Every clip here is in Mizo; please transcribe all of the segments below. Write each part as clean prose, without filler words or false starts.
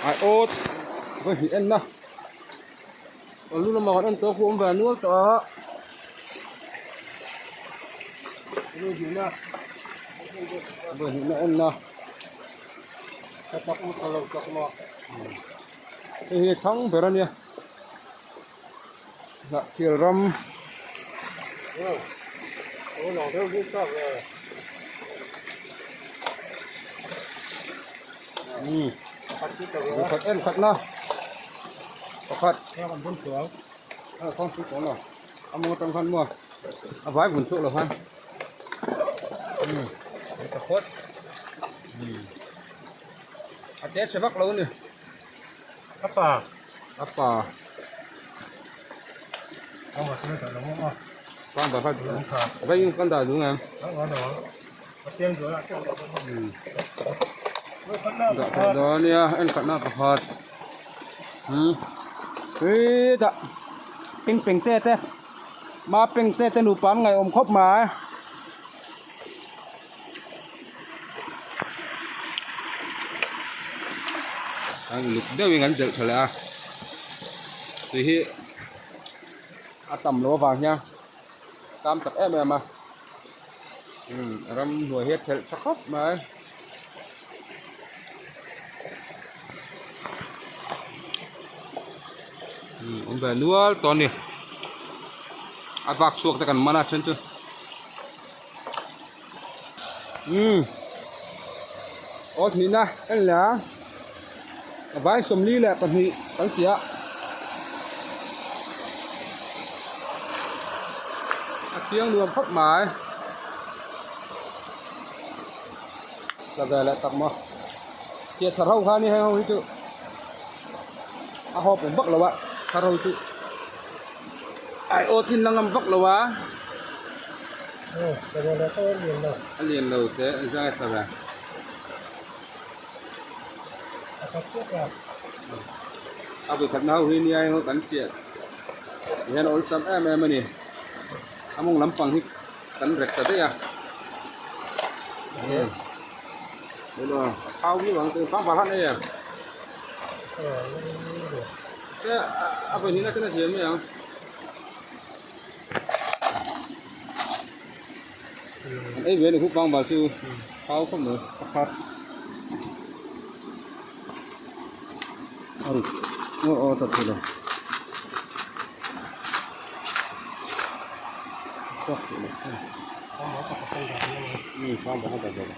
Ai awt vawi hnih en na aw lu lamah kan en tawh a khu awm ve nual tawh a vawi hnih na en na hei hi thang ber a nia Hnahtial ram pakhat en khat na pakhat a mawng atang khan maw a vai vun chhuak lo khan pakhat a te chhe vak lo a ni. Apa. Apa. Dah theih dawn nia en khatna pakhat umm hetah peng peng te te ma peng te te nupa an ngaihawm khawp mai. An uluk deuhin an delh tha leh a tui hi a tam loh avang hian a tam tak em em a umm ramhnuai hi a thelh tha khawp mai. Umm awm ve nual tawh a ni a vak chhuak te kan man a then chu. Umm aw hnihna en leh a a vai 42 kan chiah a thiang nuam khawp mai la ve leh tak maw chiah thar ho kha ni heng ho hi chu a hawp awm vak lo a thar ho chu. Ai aw thin la ngam vak lo a. A lian lo te a zai ta ve. A vui khat na ho hi nia eng kan chiah hian a awlsam em em a ni. A mawng lampang hi kan rek ta daih a. A thau viau ang chu fang var han ei em. A vawi hnihna ten a hliam mai ang. An ei ve a ni khup bang bal chu thau khawp mai pakhat. A ri aw aw ta thei lo. Chhuak thei lo. Um bang bal a dah zawk.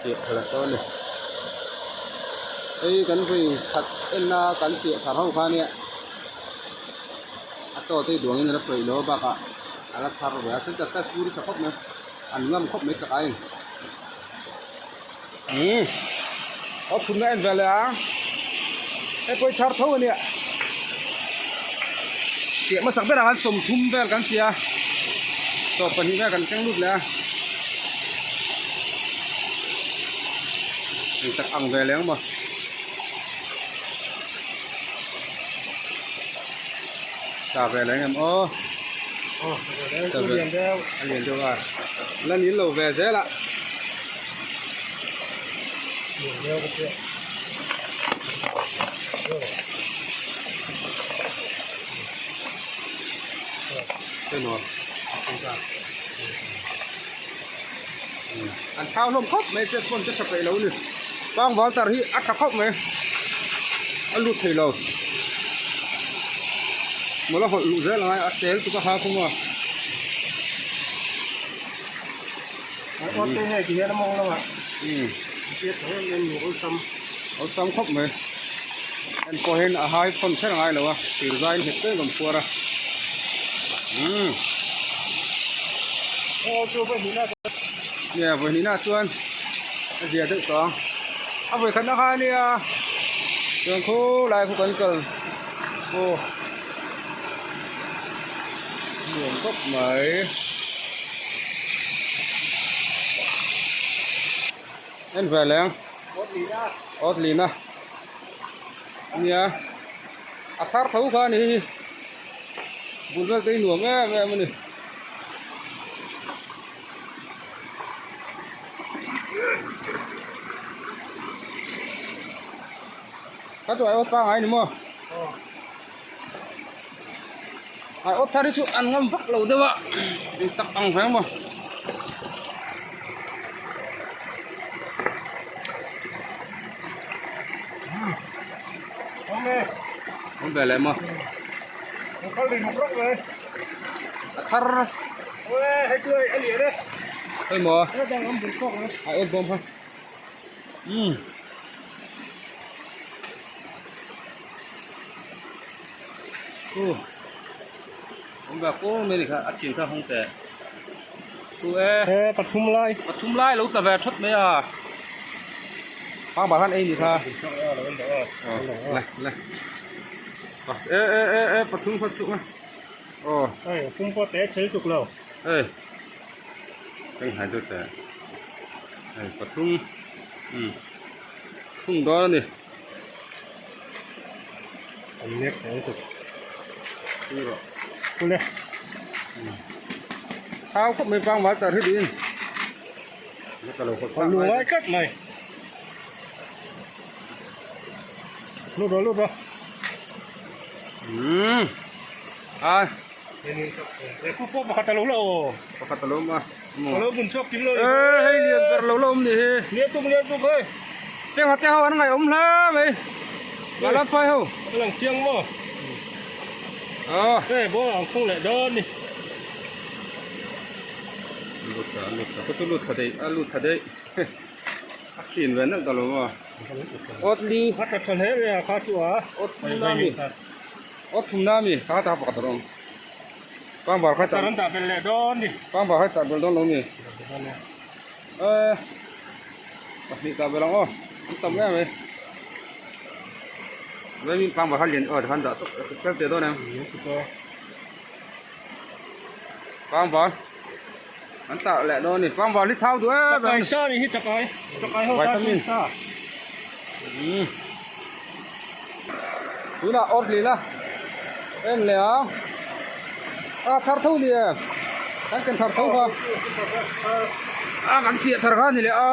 Chiah khalh tawh a ni hei kan vui khat en a kan chiah thar ho kha nia a chaw te hi duangin a la peih lo a bakah a la thar ve a thil tak tak pur tha khawp mai an ngam khawp mai chak aiin umm aw thutna en ve leh a hei pawh hi thar tho a nia chiah hmasak berah khan 30 vel kan hria 12 vel kan keng lut leh a eng tak ang ve leh ang maw ta ve leh ang em aw ta ve a lian deuh a la nil lo ve zel a. An thau hlawm khawp mai chet pawn che tha peih lo a ni pangval tar hi a tha khawp mai a lut thei lo mawla hawlh luh zel angai a tel chu ka ha khum a. Awlsam khawp mai en pawh hian a hai phawn kher angai lo a thir zai nghet deuh kan phuar a umm nia vawi hnihna chuan a zia deuh tawh ang a vawi khatna kha ania chuan khulai khu kan kal aw nuam khawp mai en ve leng awt lina nia a thar tho kha a ni hi bul vel te hi nuam em em a ni. Kha chu aiawt pangai ni maw? Aiawt thar hi chu an ngam vak lo deuh a, eng tak ang reng maw? Awm ve leh maw? A thar. Hei maw? Aiawt bawm kha. Umm. Khu. Awm ve kur mai ni kha a chhin kha hawng teh. Khu e. E pathum lai. Pathum lai lo tla ve thawt mai a. Pang bah khan ei ni kha. Le le. E e e e pathum kha chu a. Aw. Ei pum pawh te chhel tuk lo. Ei. Eng hai deuh teh hei pathum umm thum dawn a ni. An nek tawh lutuk. Chu rawh. Kule. Thau khawp mai pangngai tar hi duhin. Ka lo hawt Lu ngai tlat mai. Lut rawh lut rawh. Umm. Ai. He pawh pakhat a lo la aw. Pakhat a lo awm a. A lo bun chhuak kim lo. E hei lian ber lo la awm ni hi. Lian tuk lian tuk hei. Cheng hate ho an ngaih awm hle mai. Lala phai ho. A lang chiang maw. Aw. Hei ball ang khung leh dawn ni. Lut tha lut tha chu lut tha dei a lut tha dei. A khin ve nalh ta lo maw. Awt li. A tha tha hle mai a kha chu a. Awt thum na mi. Aw thumna mi kha ta pakhat a rawng pangbar kha tar an dah belh leh dawn ni pangbar kha tar belh dawn lo mi eh pahnih dah belh ang aw an tam em mai vengin pangbar kha lian aw tikhan dah tawp tel teh dawn em pangbar an tar leh dawn ni pangbar hi thau duh em chakai sa ni hi chakai chakai ho vitamin sa Tunah awr hlin a en leh ang a thar tho ni e kan ken thar tho kha a kan chiah thar kha a ni leh a.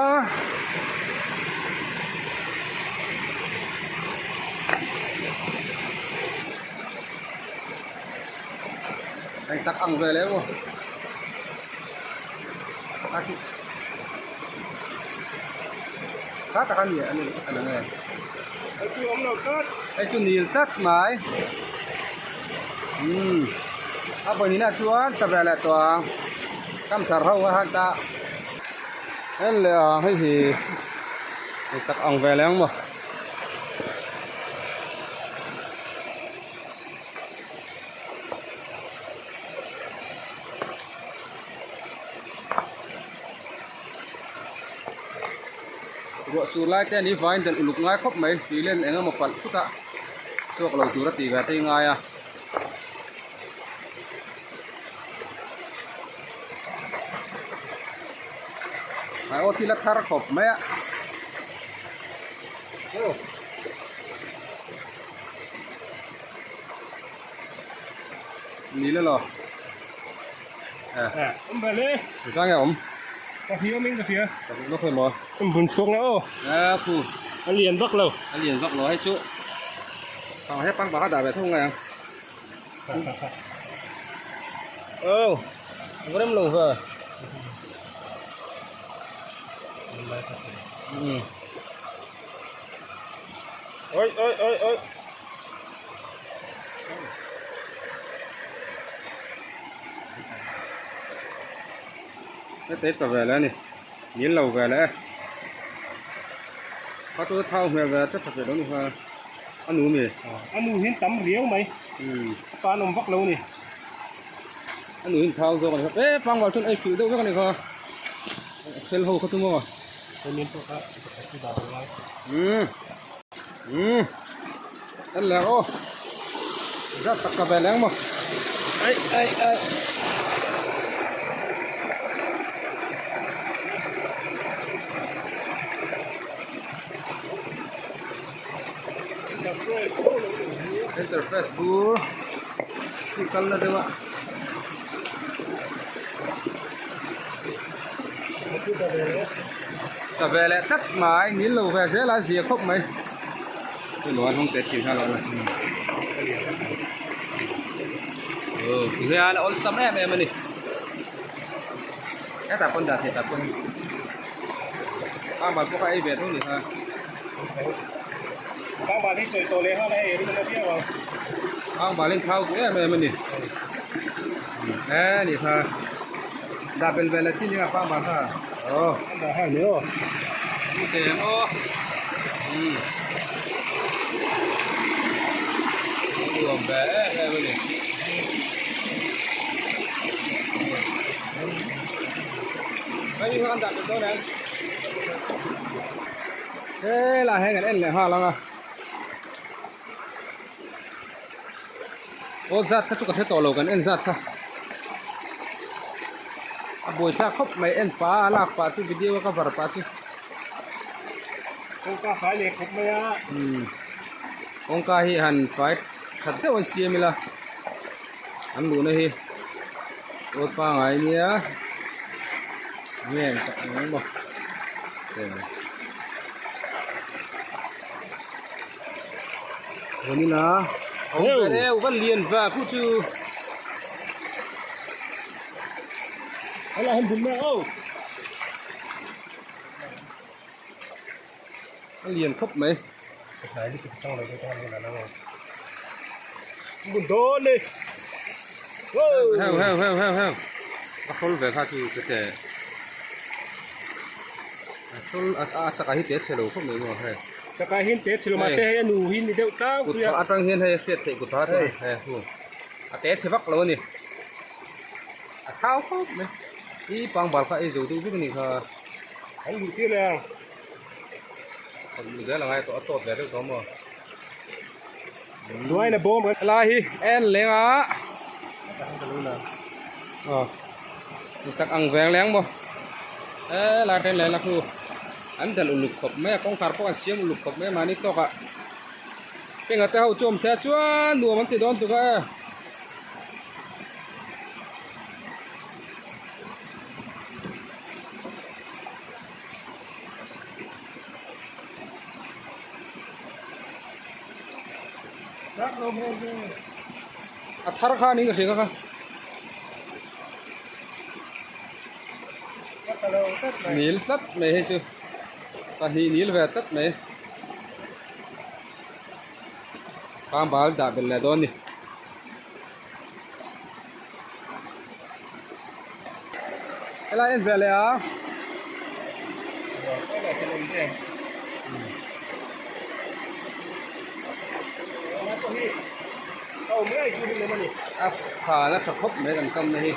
Heng tak ang ve leh maw Kha tak a ni a ni a lang e. Hei chu awm lo tlat. Hei chu nil tlat mai. Umm a vawiin ah chuan ta ve leh tawh ang. Kam thar ho a han ta. En leh ang hei hi hei tak ang ve leh ang maw. Ruah sur lai te a ni vain delh uluk ngai khawp mai tui len eng emaw palh thut a chhuak lo tur a tih ve te ngai a. Aw thil a thar khawp mai a. Ni le lo. Awm ve le. Zang e awm. Ka hria awm in ka hria. Ka hria lawk emaw. Awm bun chhuak la aw. A khu. A lian vak lo. A lian vak lo hei chu. Pang he pang baka dah ve thung ngai ang. Aw. Rem lo ve. Um. Oi oi oi oi. Heta hi ta ve leh a ni nil lo ve leh e kha chu thau hmel ve tlat tlat ve lo ni kha a nu mi a nu hian tam riau mai a pa an awm vak lo a ni a nu hian thau zawk a ni kha e pangvar chuan ei filh deuh vek a ni kha a khel ho kha chu maw umm umm en leh aw zat tak ka ve leng maw ai ai ai interface bur tih kalna deuh a. Ta ve leh tlat mai nil lo ve zel a zia khawp mai. Hei an hawng teh thin nghal a. Aw ti hian a awlsam em em a ni. Hetah pawn dah theih tah pawn pangbal pawh kha ei ve tho ni kha. Pangbal hi chawi tawh leh nghal a hei ring na viau ang. Pangbal in thau duh em em a ni. E ni kha. Dah bel vel a chin nia pangbal kha. Aw. An dah hai ni aw. Ni te ang aw. Um. Nuam ve em em a ni. Hei hi an dah bel dawn em. Helai hian kan en leh nghal ang a. Aw zat kha chu ka hre tawh lo kan en zat kha. A buaithlak khawp mai en pah a lak pah chu video a cover pah chu. Kawngka fai leh khawp mai a. Umm kawngka hi han fai that deuh an siam ila an luhna hi aw pangai nia nge an tak ang maw. Vanilla awm ve deuh va lian va khu chu Helai han bun mek aw. A lian khawp mai. Hnai lutuk tang lo deuh tang lo la lang. Bun dawn ni. Heu heu heu heu heu. A hrawl ve kha chu ka che. A hrawl a chakah hi te chhe lo khawp mai maw hei. Chakah hian te chhe lo mahse hei a nu hi ni deuh tlang pui a. Kut atang hian hei a hriat theih kut a chuan hei hu. A te chhe vak lo a ni. A thau khawp mai. I pangbal kha ei zo deuh vek a ni kha. An luh tir leh ang. An luh zel angai tawh a tawt ve deuh tawh maw. Hnuaiin a bawm kan. Helai hi en leng a. Aw. Tak ang veng leng maw. Helai ten leh la khu. An dal uluk khawp mai a kawngkhar pawh an siam uluk khawp mai a mahni tawkah. Penga te ho chu awm se chuan nuam an ti dawn tuk a e. A thar kha a ni ka hria kha. Nil tlat mai hei chu pahnih nil ve tlat mai pangbal dah belh leh dawn a ni. Helai en ve leh a. A khan a tha khawp mai kan kam na hi.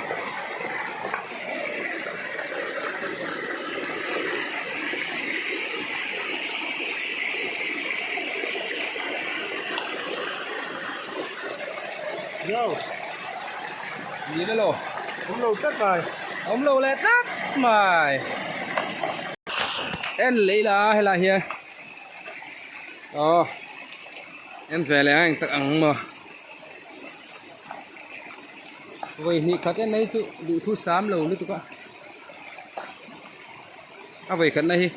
Ni le lo. Awm lo tlat mai. Awm lo leh tlat mai. En lei la helai hian. Aw. En ve leh ang tak ang maw. Vawi hnih khat en mai chu duhthu sam lo lutuk a. A vawi khatna hi.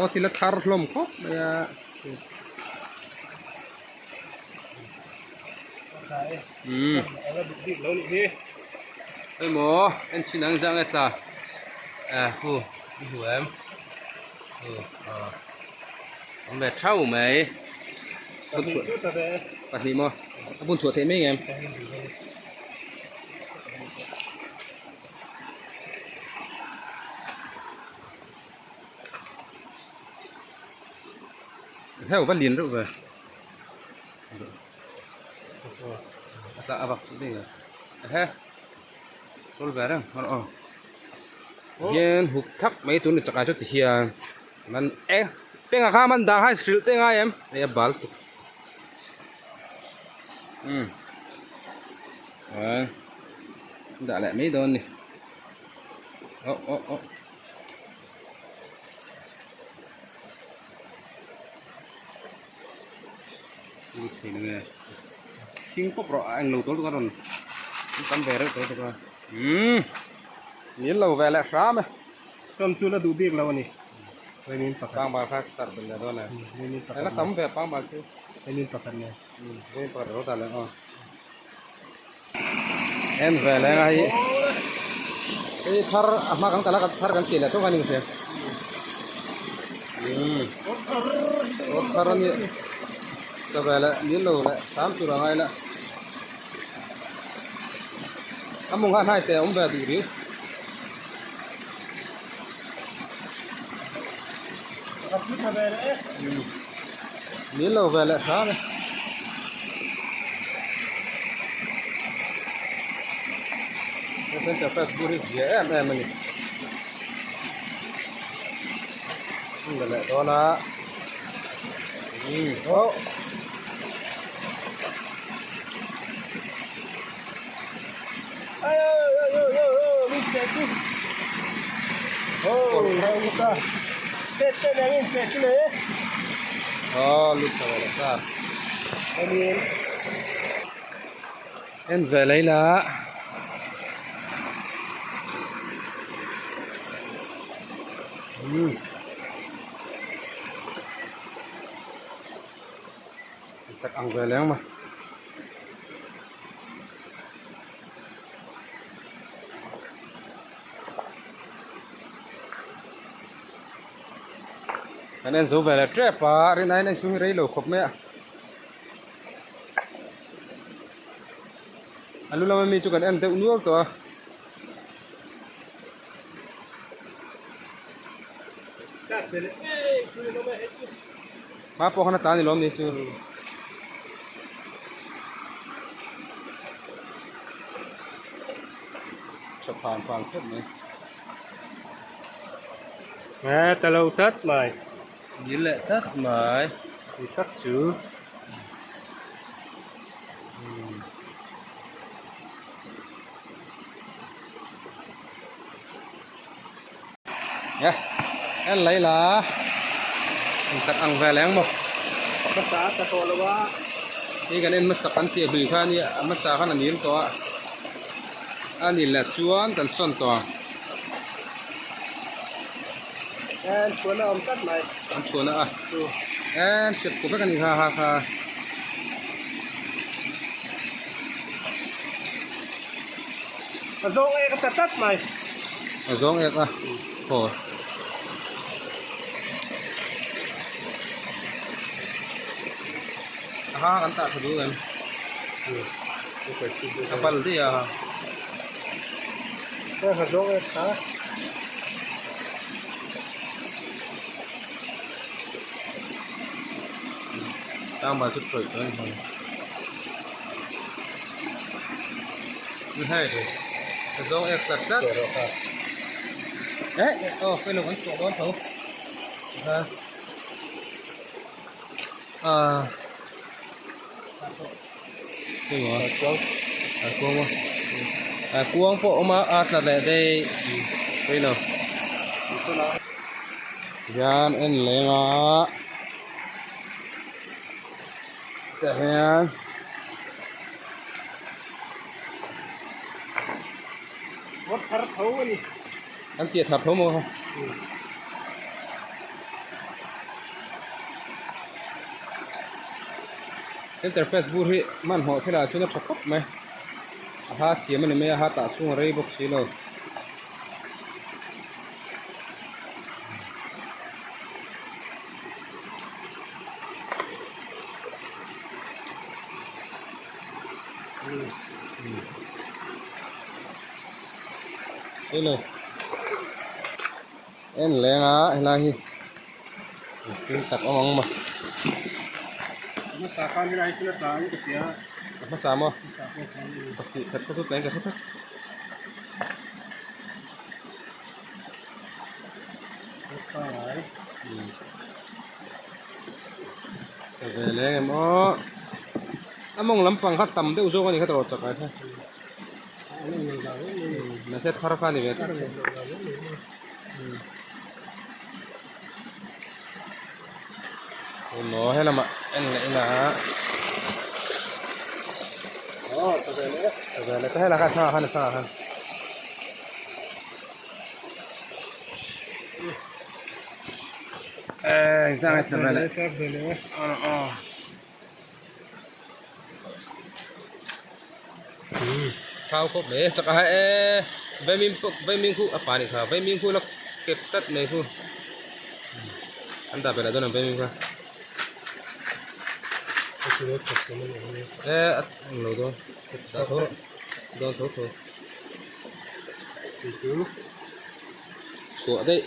Aw thil a thar hlawm khawp mai a. Umm emaw en chin ang zang e tla eh hu i hmu em hu ah awm ve thau mai pahnih maw a bun chhuah theih mai ngem. Heu va lian reuh ve a tla a vak chu ding a ehe sawl ve reng a aw hian huk thak mai tun ni chakah chu ti hian man e pengah kha man dah kha hrilh te ngai em hei a bal tuk umm dah leh mai dawn a ni aw aw aw. Thing pawp rawh a englo tawlh tuk a rawn tam ve reuh tawlh tuk a umm nil lo ve leh hram e sawm chu la duh bik lo a ni. Vaimin pakhat. Pangbal kha tar belh leh dawn e. Vaimin pakhat. Ela tam ve pangbal chu. Vaimin pakhat nen. Vaimin pakhat alo dah leh aw. En ve leng a hei. Hei thar a hma kan kal a thar kan tih leh tawk a ni hria. Awt thar a ni. Ka ve leh nil lo leh sam tur a ngai la. A mawng kha hnai te a awm ve duh riu. Nil lo ve leh hram e. He center fest bur hi zia em em a ni. Hmun la leh dawn a. Oh. En ve lei la tak ang ve leng ma. Kan en zo ve leh tep a rin aiin en chhung hi rei lo khawp mai a a lu lama mi chu kan en deuh nual tawh a. Hma pawh khan a tlan ni lawm ni chu. Tha phan phan khawp mai. Nge ta lo tlat mai. Nil leh tlat mai. Ni tak chu. Nge en lei la eng tak ang vel eng maw hmasa a tla tawh lo a hei kan en hmasa kan chiah hlui kha ania a hmasa khan a nil tawh a a ni leh chuan kan sawn tawh ang en chhuahna a awm tlat mai an chhuahna a en chep kawp vek a ni kha ha kha. A zawng ek a ta tlat mai. A zawng ek a haw. A ha kan tah tha duh em. A bal daih a. A zawng ek kha. Tang bal chu tawih tawih a ni hmel. Hei ka zawng ek tlat tlat eh aw fellow kan chhuah dawn tho ha ah emaw a kuang a a kuang pawh a awm a a tla leh daih fellow hian en leng a tah hian. Vawt thar tho a ni. An chiah thar tho maw? Center fest bur hi hmanhmawh thil ah chuan a tha khawp mai. A ha siam a ni mai a, a ha tah chhung a rei bawk si lo. Hello en leng a helai hi thil tak awm ang maw hmasa khan helai hi chu a tla ang ka tia a hmasa maw pakhat khat kha chu tlai ka hre tlat. Ka ve leng em aw a mawng lampang kha tam deuh zawk a ni kha tawrh chak ai kha mahse thar kha a ni ve tlat a ni emaw helamah en leh ila ka ve leh helai kha a thlang ah khan. Engzah nge tla ve leh. Thau khawp mai chak a hai e vaimim pawh vaimim khu a pa nih kha vaimim khu la kep tlat mai khu an dah belh ah dawn ang vaimim kha e a ang lo dawn dah tho dawn tho tho chhuah daih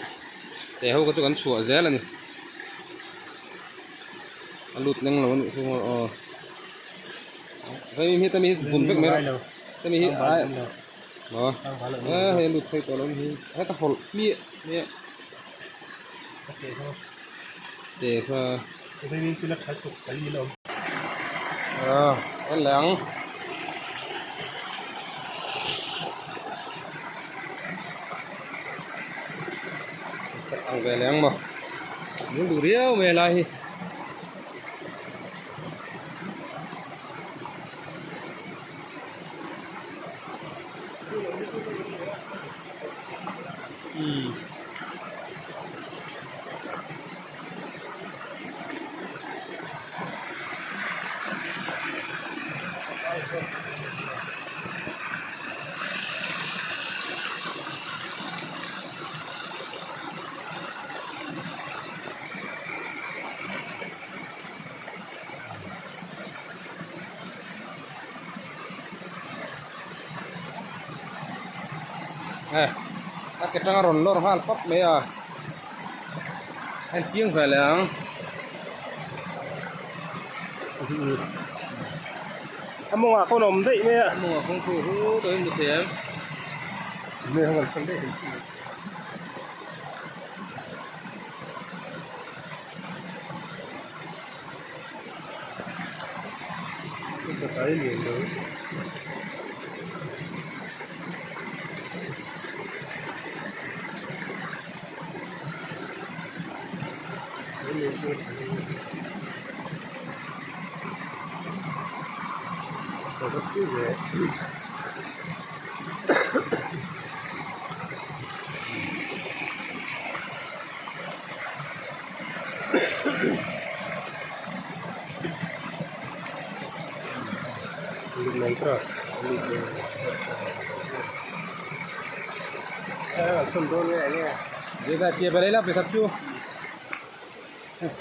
teh ho kha chu kan chhuah zel a ni a lut leng lo a nih chu aw. Hei mi tami hi bun vek mai rawh tami hi ai maw e hei lut phei tawh lo hi heta hawlh hmiah hmiah te kha ah en leh ang. Ang ve leh ang maw lung duh riau mai a lai hi. A ke tanga rawn lawr nghal pap mai a hei chiang ve leh ang a mawngah khawn a awm daih mai a a mawngah khawn khu hu tawh in hmu thei em.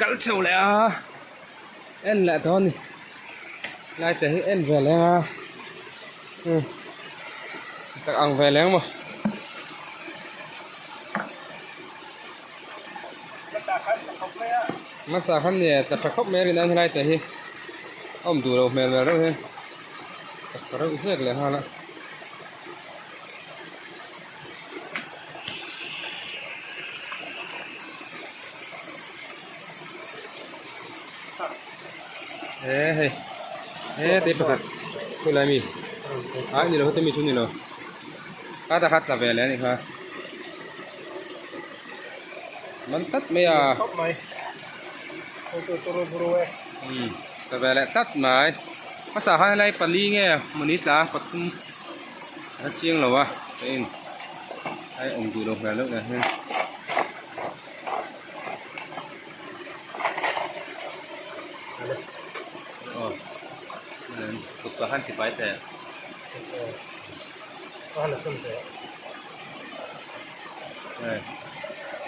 Kal theuh leh a en leh dawn a ni lai te hi en ve leng a tak ang ve leng maw. Hmasa khan nia tla tha khawp mai a rin a helai te hi a awm duh loh hmel vel reuh hian tla tha reuh zek leh nghal a. E hei e te pakhat khulai mi a ni lo heti mi chu ni lo a ta kha tla ve leh a nih kha. Man tlat mai a. Khawp mai. Um ta ve leh tlat mai. Hmasa khan helai pali nge mawni tla pathum a chiang lo a ka en a awm duh lo hmel deuh nen hian. Aw kut pah khan tipai teh.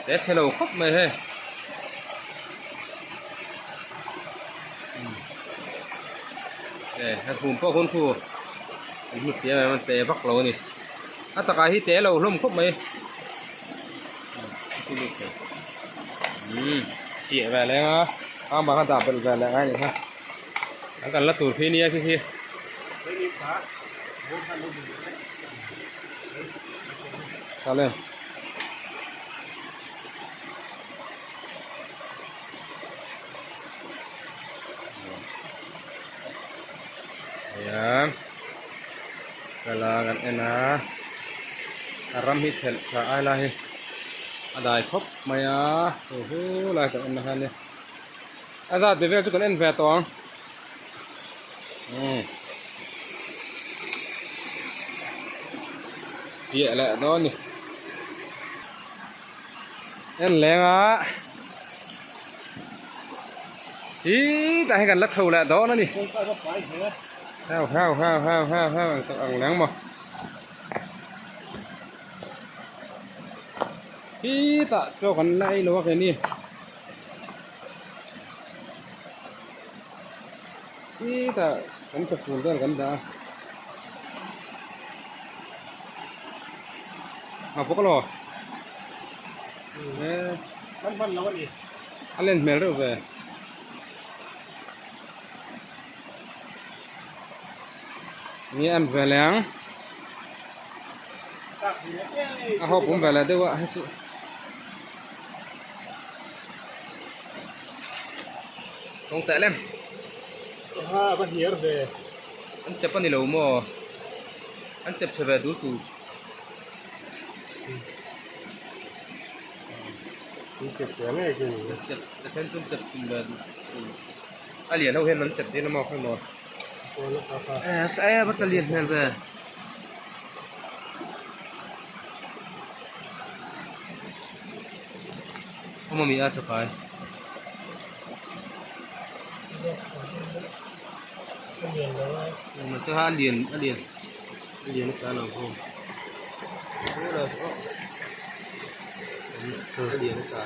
He chhe lo khawp mai hei he hum pawh hun thu an hmu chiam em an te vak lo a ni a chakah hi te lo hlawm khawp mai umm chiah ve leng a ang bang a dah belh ve leh ngai a nih kha an kan la tur khi nia khi khi. Tale. Ayan. Kala kan en a. A ram hi thelh tha ai lai hi. A dai khawp mai a. Hu hu lai kan en na khan nia. A zat ve vel chu kan en ve tawh ang. Umm. Chiah leh dawn ni. En leng a. Hi tah hian kan la chho leh dawn a ni. Heu heu heu heu heu heu ang tak ang leng maw. Hi tah chaw kan la ei lo a keini. Hi tah kan chawfun vel kan dah a. A bawk alaw. Kan hman lo a ni. A len hmel reuh ve. Ni an ve leh ang. A hawp awm ve leh deuh a hei chu. Kawng teh lem. Ha va hniar ve. An chep a ni lo maw? An chep chhe ve dul tur. An chep ve ngei chu ni. Chep a then chu chep tum ve a lian ho hian an chep din a maw khawi maw. Eh eh va ta lian hmel ve. Awm a mi a chakai. Mahse a lian a lian a lian a tla lo ho. A lian a tla.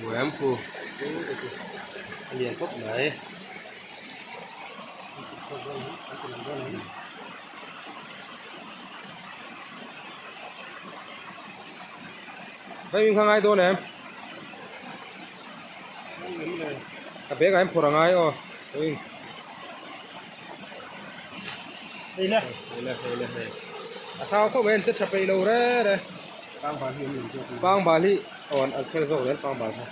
Muam khu a lian khawp mai. Vei kha ngai dawn em? Ka bag ah hian phawrh a ngai aw. Hei. Hei le. Hei le hei le hei. A thau khawp mai an che tha peih lo re re. Pangbal hi an lian zawk. Pangbal hi aw an kher zawk zel pangbal kha.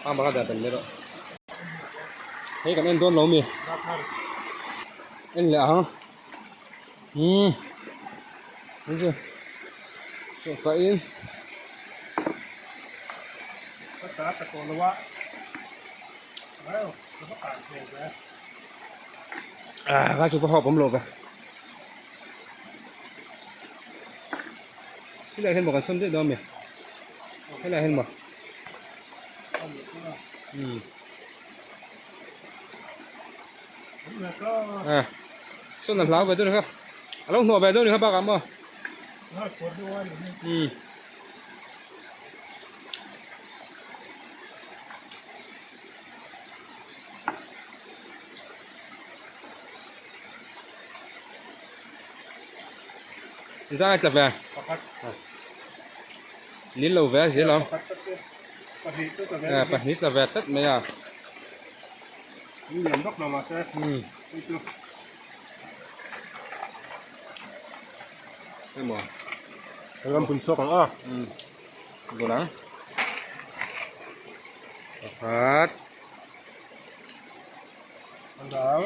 Pangbal kha dah belh leh rawh. Hei kan en dawn lo mi. En leh ang. Umm. Chaw pahin. Ka ta ta tawh lo a. Wow, ka va kang hmel ve. Ah, ka chu va hawp awm lo ve. Helai hian maw kan sawn daih dawn mi? Helai hian maw? Umm. Ah, sawn a hlau ve dawn kha. A lo hnawh ve dawn ni kha bakah maw? Umm. Zai tla ve. Nil lo ve zel ang. Pahnih tla ve tlat mai a. Emaw. Ram pun chhuak ang a. Dun ang. Pakhat. Andang.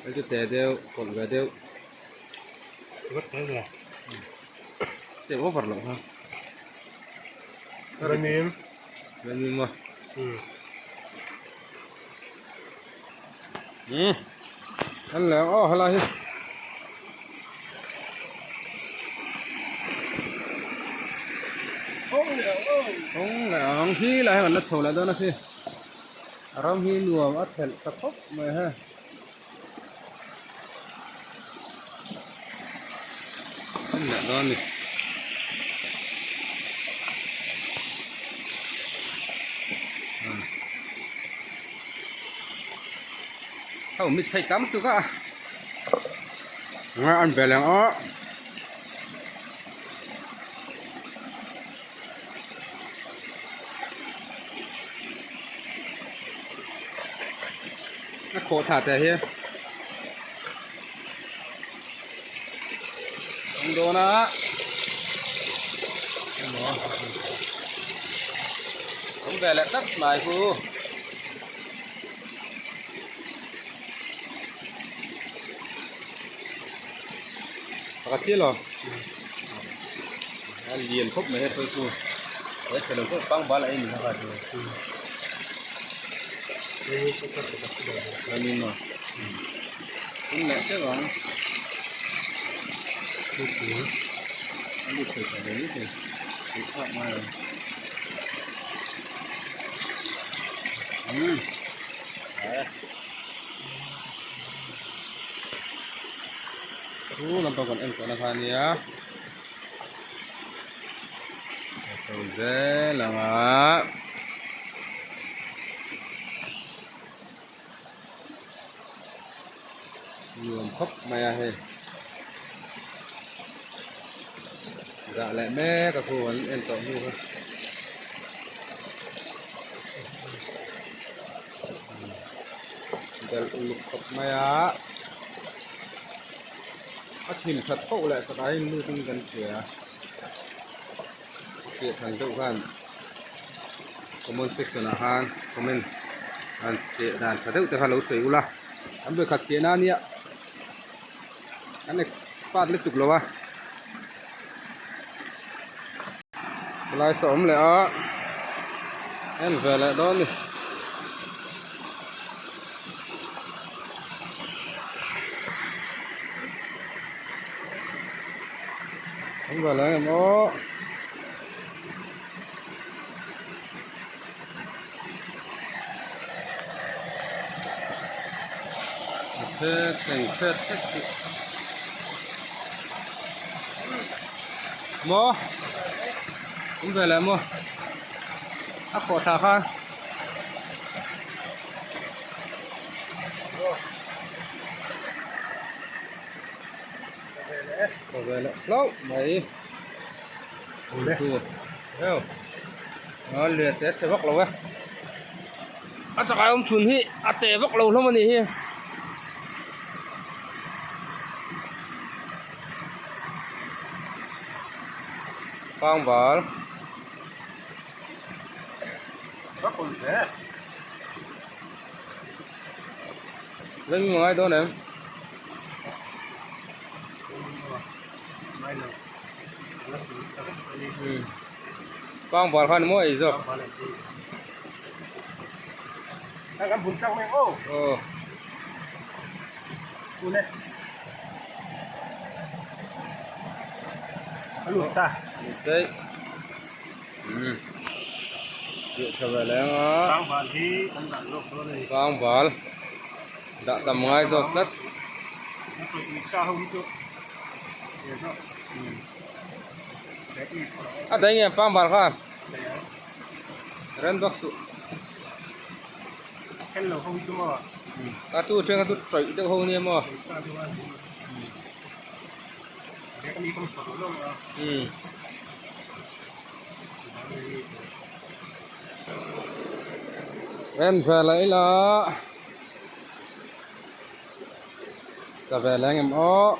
Hei chu te deuh, kawlh ve deuh. Vat te ve. Te over loh ha. Remim. Remim a. Hmm. An leng aw helai hi. Kawng leh ang hi lai hian an la chho leh dawn a si. A ram hi nuam a thelh ta khawp mai he. An leh dawn a ni. Ho mit chei tam tuk a nga an ve leng aw a khawh thla te hi an dawn a awm ve leh tlat mai chu. Pakhat chiah lo a lian khawp mai hei chu he chhe lo pawh pangbal a en kha chu in leh teuh ang. A lut thei tawh lo mai thei chhuak ngai lo. Umm Chu lampang kan en tawhna kha ania a chho zel ang a. Nuam khawp mai a hei dah leh mek a khu an en tawh hnu kha delh uluk khawp mai a a thim that poh leh chakah hian lut in kan hria chiah thang deuh khan comment section ah khan comment an teh dan tha deuh te kha lo sawi ula an vawikhat chiah na ania an expert lutuk lo a helai saw awm leh a en ve leh dawn a ni. Awm ve leh em aw. A phek eng phek phek chu maw awm ve leh maw a khawh thla kha. Ka ve leh hlauh mai heu a lian te chhe vak lo e a chakai awm chhun hi a te vak lo hlawm a nih hi pangval Veng ngai dawn em? Pang bal khan maw ei zawk. Aw. Lut daih. Tih tha ve leng a. Pangbal dah tam ngai zawk tlat. A daih nge pangbal kha ren bawk suh. A tu then kha chu tawih deuh ho nia maw. En ve leh ila ta ve leh engem aw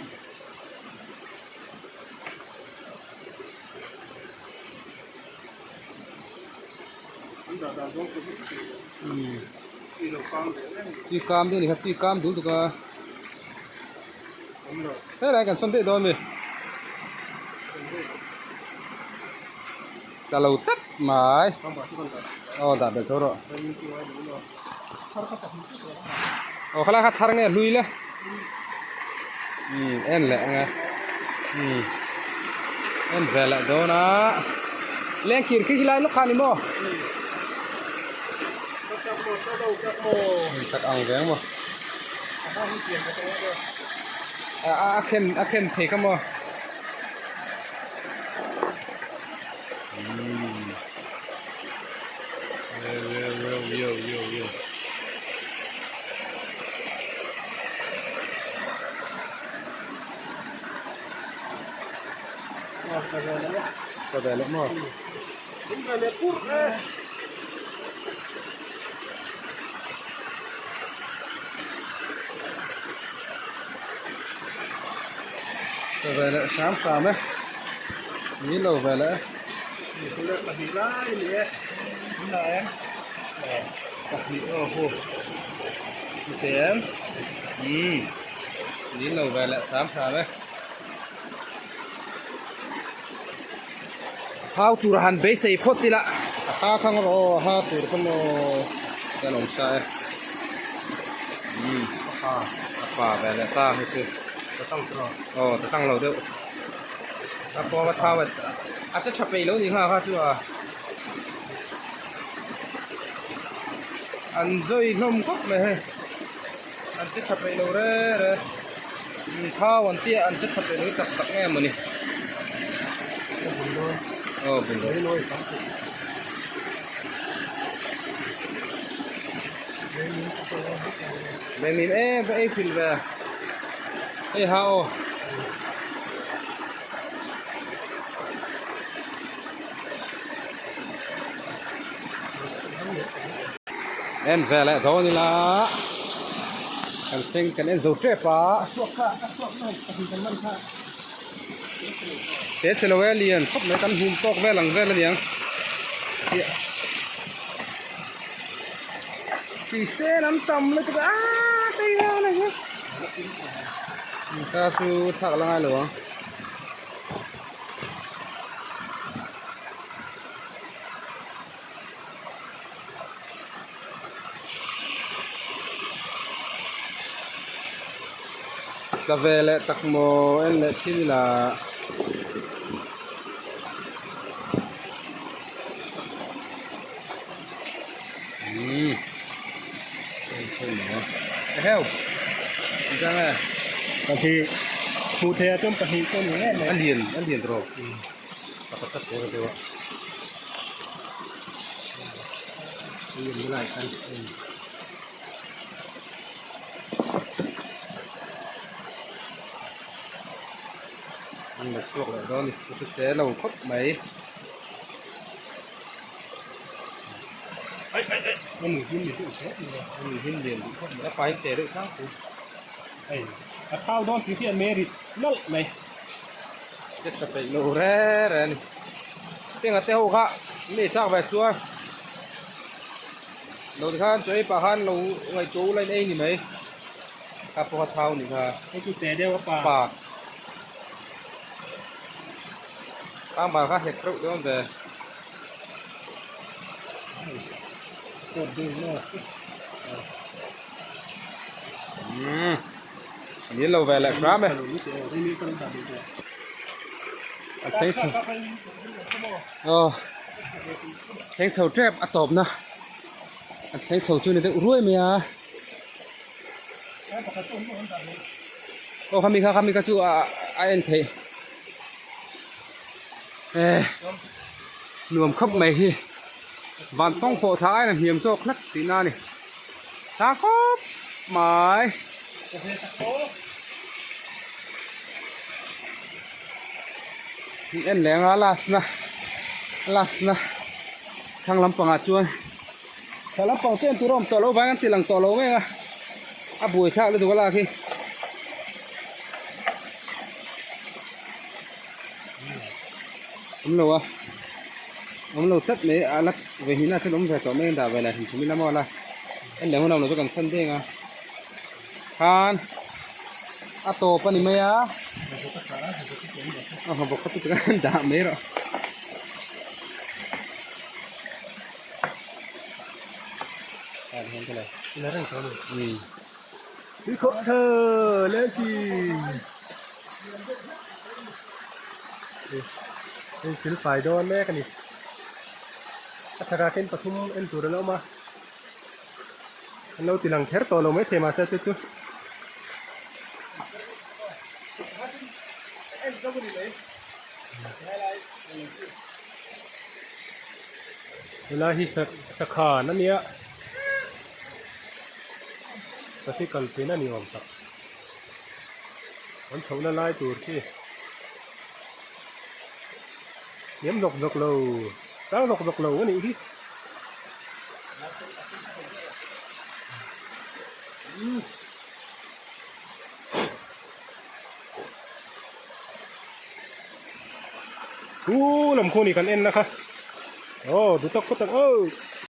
tui kam deuh a ni kha tui kam dul tuk a helai kan sawn daih dawn a mi. Tla lo tlat mai. Aw dah belh tho rawh. Aw khalai kha thar nge hlui le. Umm en leh ang e. Umm en ve leh dawn a. Leng kir khi lai lawk kha ni maw. Tak ang veng maw. A a khen a khen thei kha maw. Ka ve leh hram hram e ni lo ve leh pahnih aw hu tlem umm ni lo ve leh hram hram e hau tur a han beisei phawt ila a ha khang rawh aw a ha tur kha maw chuan awm sa e umm a pa ve leh ta hi chu. Aw ta tang lo deuh. A pawng a thau a a che tha peih lo ni nghal kha chu a an zawi hlawm khawp mai hei an che tha peih lo re re thau an tia an che tha peih lo tak tak nge mawni aw bun dawn. Mei min e va ei fil ve hei ha aw. En ve leh dawn ila kan thleng kan en zo tep a. He chhe lo e lian khawp mai kan hum tawk vel ang vel aniang. Sisen an tam lutuk a aaa tei vel a hi ka chu thlak la ngai lo ang. Tla ve leh tak maw en leh chin ila. Umm eheu engzah nge pahnih hmuh theih ah chuan pahnih pawh a ni em a lian a lian tawh pakhat tak tur a deuh a a lian lai khan an la chhuak leh dawn a ni ka hre hle lo khawp mai. A thau dawn tih hi a merit nalh mai. Che tha peih lo re re a ni. Tenga te ho kha mi chak ve chuan lo ti khan chaw ei pah khan lo ngaihtuah ula in ei ni mai. Kha pawh a thau ni kha. Hei chu te deuh a pa. Pa. Kangbar kha hek reuh dawn ve. Umm ni lo ve leh hram e. A thleng chho aw thleng chho tep a tawp na a thleng chho chu ni deuh ruai mai a aw khami kha khami kha chu a a en theih e. Nuam khawp mai hi van tawng pawh thla aiin a hniam zawk hlek tihna a ni sang khawp mai. En leng a last na last na thlang lampangah chuan thla lampang chu en tur a awm tawh loh vangin an ti lang tawh lo mek a a buaithlak lutuk a lak hi. Awm lo a awm lo tlat mai a la ve hnih na chuan awm ve tawh mai a dah ve lah hrim hrim ila maw la en leh hun a awm lo chu kan san deng a khan a tawp a ni mai a a bawk kha chu tikhan dah mai rawh. Hei thil fai dawn mek a ni a thakah khian pathum en tur an awm a an lo ti lang kher tawh lo maithei mahse chu chu. Helai hi sakhan a nia sakhi kal pin a ni awm tak. An chhohna lai tur khi hniam zawk zawk lo sang zawk zawk lo a nih hi. Thu lam khu ni kan en na kha aw duh tak khaw tak aw.